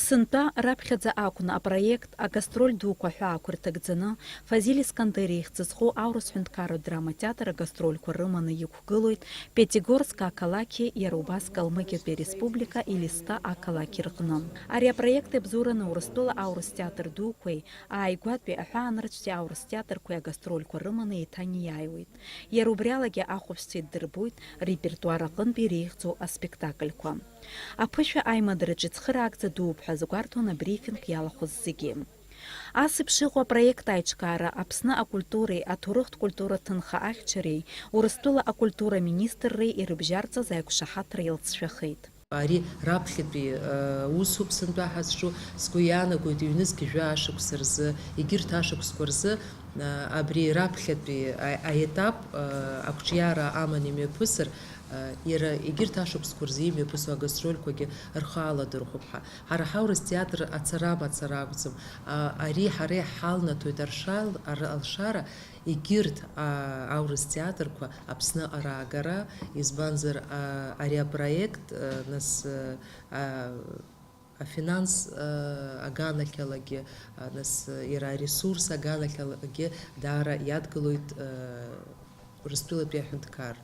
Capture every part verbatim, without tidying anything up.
Сынтәа раԥхьаӡа акәны апроект агастроль дуқәа ҳәа ақәырҭагӡаны, Фазиль Искандер ихьӡ зху аурыс ҳәынҭқарратә драматеатр агастрольқәа рыманы иқәгылоит Пятигорск ақалақьи иара убас Калмыкиатәи ареспублика Елисты ақалақь рҟны. Ари апроект иабзоураны Урыстәыла аурыс театр дуқәеи ааигәатәи аҳәаанырцәтәи аурыс театрқәеи агастрольқәа рыманы еиҭанеиааиуеит. Иара убри алагьы ахәаԥшцәа иддырбоит репертуар аҟынтәи иреиӷьӡоу аспектакльқәа. Аԥышәа аимадараҿы ицхыраагӡа дууп ҳәа азгәарҭон абрифинг иалахәыз зегьы. Ас еиԥш иҟоу апроект аиҿкаара Аԥсны акультуреи аҭоурыхтә культура ҭынха ахьчареи Урыстәыла акультура министрреи ирыбжьарҵаз аиқәшаҳаҭра еилҵшәахеит. Ари раԥхьатәи, э, усуп сынтәа ҳазҿу, сгәы иаанагоит, ҩнызқь жәа ашықәса рзы, егьырҭ ашықәсқәа рзы, э, абри раԥхьатәи а-, аетап, э, ақәҿиара аман имҩаԥысыр, э, иара егьырҭ ашықәсқәа рзы имҩаԥысуа агастрольқәагьы рхы аладырхәып ҳәа. Ҳара ҳаурыс театр ацара мацара акәӡам. А, ари ҳара иҳалнаҭоит аршал-, ар-, алшара, егьырҭ, а, аурыс театрқәа Аԥсныҟа раагара, избанзар, а, ари апроект, а, нас, а, афинанс, а, аганахьалагьы, а, нас, а, иара аресурс аганахьалагьы даара иадгылоит, а, Урыстәылатәи аҳәынҭқар.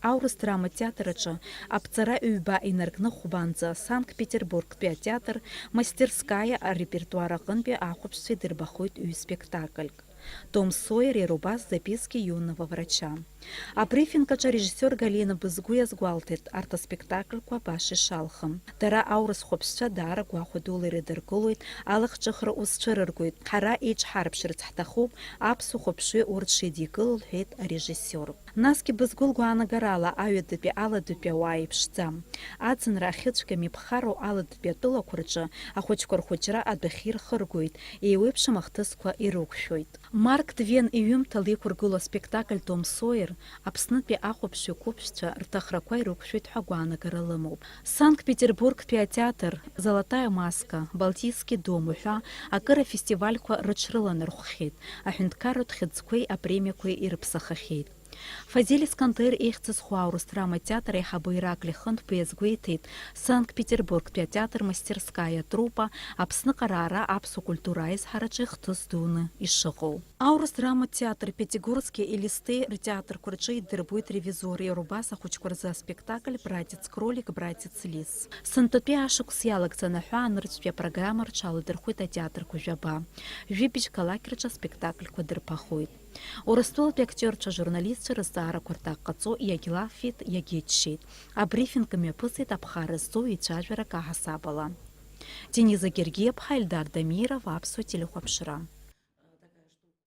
Аурыс драматә театр аҿы аԥҵара ҩба инаркны хәбанӡа Санкт-Петербургтәи атеатр Мастерская арепертуар аҟынтәи ахәаԥшцәа идырбахоит ҩ-спектакльк. Том Сойер иара убас Записки юного врача. Абрифинг аҿы арежиссиор Галина Бызгәы иазгәалҭеит арҭ аспектакльқәа баша ишалхым. Дара аурыс хәаԥшцәа даара гәахәа дула ирыдыркылоит, алахҿыхра узцәырыргоит, ҳара еиҿҳарԥшырц ҳҭахуп аԥсуа хәаԥшҩы урҭ шидикыло, лҳәеит арежиссиор. Насгьы Бызгәы лгәаанагарала аҩадатәи аладатәи ауаа еиԥшӡам. Аӡынра ахьыцәгьам иԥхарроу аладатәи атәылақәа рҿы ахәыҷқәа рхәыҷра адәахьы ирхыргоит, еиуеиԥшым ахҭысқәа ирықәшәоит. Марк Твен иҩымҭала иқәыргылоу аспектакль Том Сойер Аԥснытәи ахәаԥшҩы қәыԥшцәа рҭахрақәа ирықәшәоит ҳәа агәаанагара лымоуп. Санкт-Петербургтәи атеатр Золотая маска, Балтийский дом уҳәа акыр афестивальқәа рыҽрыланархәхьеит, аҳәынҭқарратә хьыӡқәеи апремиақәеи ирыԥсахахьеит. Фазиль Искандер ихьӡ зху аурыс драматә театр аиҳабы Ираклиа Хынҭба иазгәеиҭеит, Санкт-Петербургтәи атеатр Мастерская труппа Аԥсныҟа раара аԥсуа культура аизҳараҿы ихҭыс дуны ишыҟоу. Аурыс драматә театр Пятигорски Елисты ртеатрқәа рҿы идырбоит ревизор, иара убас ахәыҷқәа рзы аспектакль Братец кролик, братец лис. Сынтәатәи ашықәс иалагӡаны аҳәаанырцәтәи апрограмма рҽаладырхәит атеатрқәа жәаба. Жәибжь қалақь рҿы аспектакльқәа дырԥахоит. Урыстәылатәи актиорцәа, ажурналистцәа рызҵаарақәа рҭак ҟаҵо иагьлаффеит, иагьыччеит. Абрифинг мҩаԥысит аԥхара зҵоу еицәажәарак аҳасабала. Дениза Гергиаԥҳа, Ельдар Дамиров, Аԥсуа телехәаԥшра.